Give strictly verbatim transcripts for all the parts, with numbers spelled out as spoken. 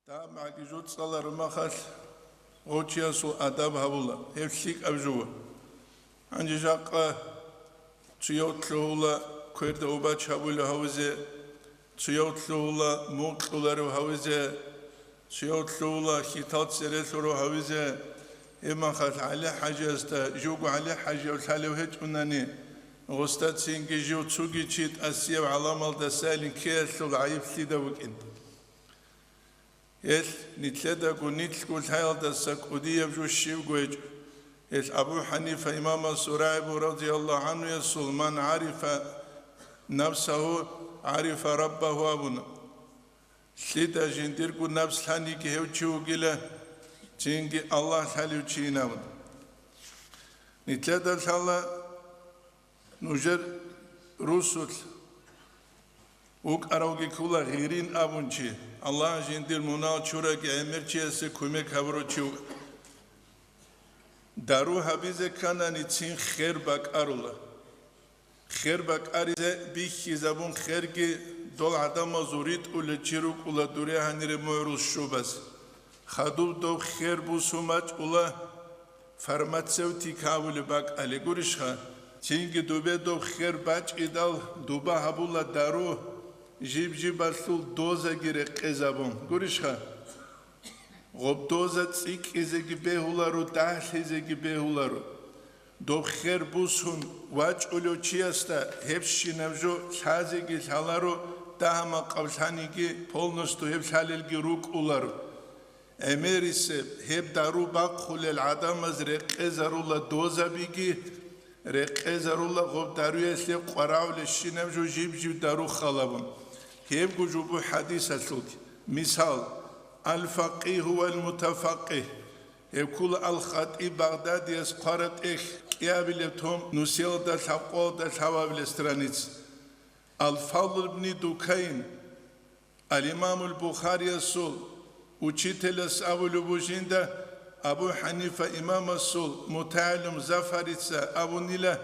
ТӀамагӀги жуцӀцӀалараб махалъ гъов чиясул адаб гьабула, гьеб лъикӀаб жо. Гьанже жакъа цояв лъугьула кверда убач гьабулев гьавизе, цояв лъугьула мукьуларев гьавизе, цояв лъугьула хьитал церелъурав гьавизе. Гьеб махалъ ГӀали-хӀажиясда, живго ГӀали-хӀажияв лъалев гьечӀунани, гъосда цинги жив цоги чи тӀасияб гӀаламалдасайилин ккеялъул гӀайиб лъида букӀин. Гьелъ нилъедаго нилъго лъаялдаса кӀудияб жо щибго гьечӀо. Гьелъ Абу ХӀанифа имамасул рагӀи буго, радияллагьу гӀанхуясул: «Ман гӀарифа нафсагьу, гӀарифа раббагьу», – абуна. Лъида жиндирго напс лъаниги гьев чи вугила, цинги Аллагь лъалев чийин абуна. Нилъеда лъала нужер русулъ вукӀаравги ккола гъирин абун чи, Аллагь жиндир мунагьал чураги гӀемер чиясе кумек гьабурав чи вукӀа. Дару гьабизе кканани цин хер бакӀарула. Хер бакӀаризе бихьизабун херги дол гӀадамазул ритӀулел чи рукӀула дуре гьанире мугӀрул щубаз. Хадуб доб хер бусун бачӀула фармацевтика абулеб бакӀалде, гурищха? Цинги дубе доб хер бачӀидал дуба гьабула дару, жиб-жибалъул дозаги рекъезабун, гурищха? Гъоб доза цӀикӀкӀизеги бегьуларо, дагьлъизеги бегьуларо. Доб хер бусун вачӀулев чиясда гьебщинаб жо лъазеги лъаларо, дагьа-макъаб лъаниги, полностью гьеб лъалелги рукӀуларо. ГӀемерисеб гьеб дару бахъулел гӀадамаз рекъезарула дозабиги, рекъезарула гъоб даруялъе къваравлещинаб жо жиб-жиб дару халабун. Гьебго жо буго хӀадисалъулги. Мисал, «Ал-факъигьу вал-мутафакъигь». Гьеб ккола Ал-Хатиб Багъдадияс хъвараб тӀехь кӀиабилеб том нусиялда лъабкъоялда лъабабилеб страница. Ал-Фадл ибн Дукайн, Ал-Имамул Бухариясул учителяс абулеб буго жинда, Абу ХӀанифа имамасул мутагӀалим Зафарица абунила,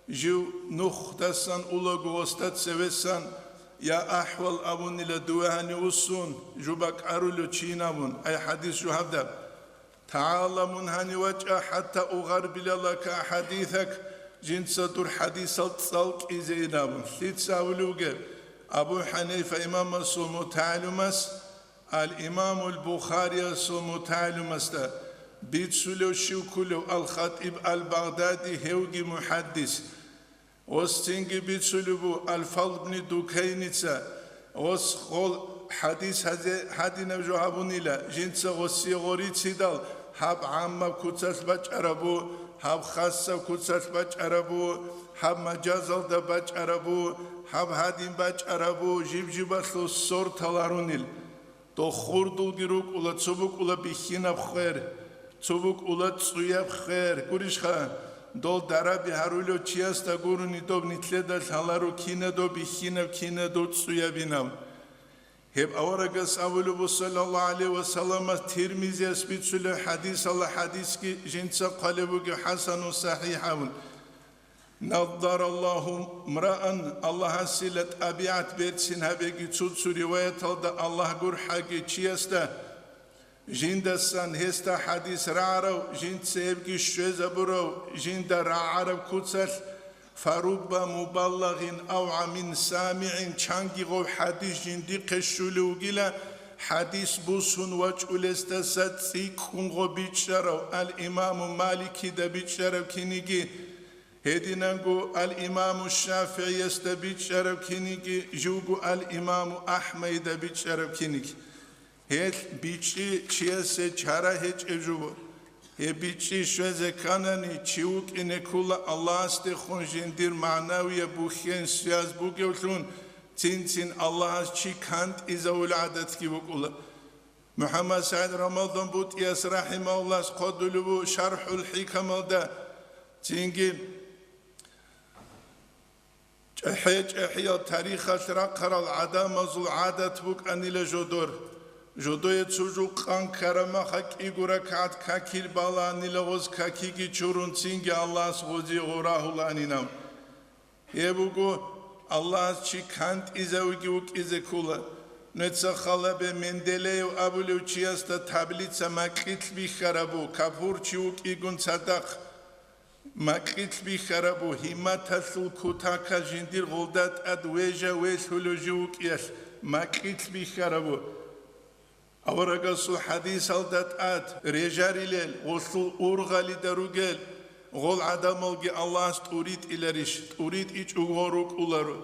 жив нухдасан улаго гъосда цевесан: «Я АхӀвал», – абунила, – «дуве гьанив вуссун, жо бакӀарулев чийин абун, ай хӀадис жо гьаб даб. ТагӀала, мун гьанив вачӀа, хӀатта угъарбила лака ахӀадисак, жинца дур хӀадисал цӀалкӀизейин», – абун. Лъица абулев вугеб? Абу ХӀанифа имамасул мутагӀалимас, Ал-Имамул Бухариясул мутагӀалимасда. Бицулев щив кколев? Ал-Хатиб Ал-Багъдади, гьевги мухӀаддис. Гъос цинги бицулеб буго Ал-Фадл ибн Дукайница, гъос гъол хӀадис гьазе гьадинаб жо гьабунила, жинца гъосие гъорицидал, гьаб гӀаммаб куцалъ бачӀараб буго, гьаб хасаб куцалъ бачӀараб буго, гьаб мажазалда бачӀараб буго, гьаб гьадин бачӀараб буго, жиб-жибалъул сортал гьарунил. Дол хурдулги рукӀула, цо букӀула бихьинаб хвер, цо букӀула цӀуяб хвер. Гурищха, дол дараби гьарулев чиясда гурони доб нилъеда лъаларо кинадо бихьинаб, кинадо цӀуябинаб. Гьеб аварагас абулеб буго, саллаллагьу гӀалайгьи ва саллама, Тирмизияс бицулеб хӀадисалда, хӀадисги жинца хъвалеб бугеб хӀасанун сахӀихӀ абун. Наддараллагьу мраан, Аллагьасила тӀабигӀат берцин гьабеги, цо-цо риваяталда Аллагь гурхӀаги чиясда, жиндасан гьесда хӀадис рагӀарав, жинца гьебги щвезабурав, жинда рагӀараб куцалъ, фарубба мубаллагъин авгӀа мин самигӀин, чанги гъов хӀадис жиндихъе щулев вугила, хӀадис бусун вачӀулесдаса цӀикӀкӀун гъо бичӀчӀарав, ал-Имаму Маликида бичӀчӀараб киниги, гьединанго ал-Имаму ШафигӀиясда бичӀчӀараб киниги, живго ал-Имаму АхӀмайда бичӀчӀараб киниги. Гьелъ бичӀчӀи чиясе чара гьечӀеб жо. Гьеб бичӀчӀи щвезе кканани, чи вукӀине ккола Аллагьасдехун жиндир магӀнавияб бухьен, связь бугевлъун, цин-цин Аллагьас чи кантӀизавул гӀадатги букӀула. МухӀаммад СагӀид Рамадан БутӀияс рахӀимагьуллагьас хъвадулев ву ШархӀул ХӀикамалда, цинги чӀехӀе-чӀехӀиял тарихалъ рахъарал гӀадамазул гӀадат букӀанила жодор. Жодое цо жо къан ккарамаха кӀиго ракагӀат какил балаанила гъоз какиги чурун, цинги Аллагьас гъозие гъорагьулаанинав. Гьеб буго, Аллагьас чи кантӀизавиги вукӀизе ккола. Нуца халабе Менделеев абулев чиясда таблица макьилъ бихьарабу, капурчи вукӀигун цадахъ макьилъ бихьарабу, гьимматалъул кутакал жиндир гъолда тӀад вежа велъулев жив вукӀиялъ макьилъ бихьарабу. Аварагасул хадисалда тӀад режарилел, гъолъул ургъалида ругел, гъол гӀадамалги Аллагьас тӀуритӀиларищ? ТӀуритӀичӀого рукӀуларо.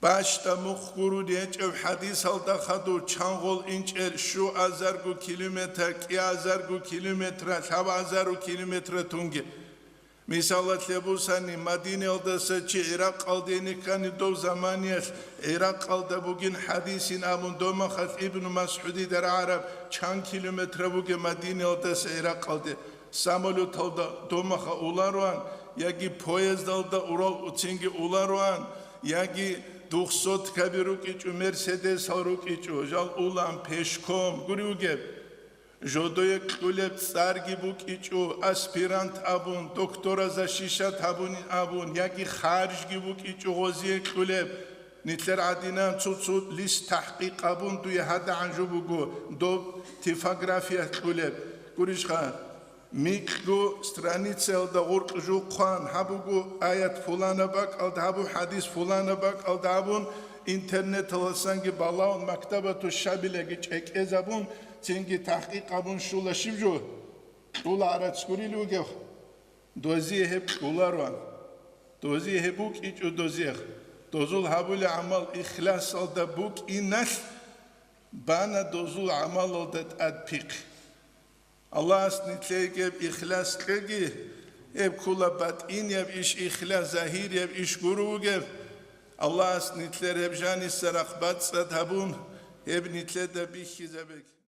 Бащда мухъ гурун гьечӀев хадисалда хадур чан гъол инчӀел щуазарго километра, кӀиазарго километра, лъабазарго километра тунги. Мисалалъе бусани, Мадинаялдаса чи ГӀиракъалде ине ккани дов заманиялъ, ГӀиракъалда бугин хадисин абун домахалъ Ибну МасгӀудида рагӀараб чан километра бугеб Мадинаялдаса ГӀиракъалде. Самолеталда домаха улароан, яги поездалда урал уцинги улароан, яги двухсоткаби рукӀичӀо, мерседесал рукӀичӀо, жал улаан пешком гури вугеб. Жодое кьулеб цӀарги букӀичӀо, аспирант абун, доктора защищать гьабунин абун, яги харжги букӀичӀо гъозие кьулеб. Нилъер гӀадинан цо-цо лист тахӀкъикъ абун дуе гьадагӀан жо буго, доб типографиялъ кьулеб. Гурищха, микьго страницаялда гъоркь жухъан, гьаб буго аят пулана бакӀалда, гьабу хадис пулана бакӀалда абун, интернеталасанги балагьун, мактабату шабилаги чӀекӀезабун, цинги тахӀкъикъ абун щула щиб жо? Кьула гӀарац гурил вугев? Дозие гьеб кьулароан. Дозие гьеб букӀичӀо дозех. Дозул гьабулеб гӀамал ихласалда букӀиналъ бана дозул гӀамалалда тӀад пихъ. Аллагьас нилъее гьеб ихлас кьеги, гьеб ккула батӀинияб иш, ихлас загьирияб иш гуро вугеб. Аллагьас нилъер гьеб жаниса рахъ бацӀцӀад гьабун, гьеб нилъеда бихьизабеги.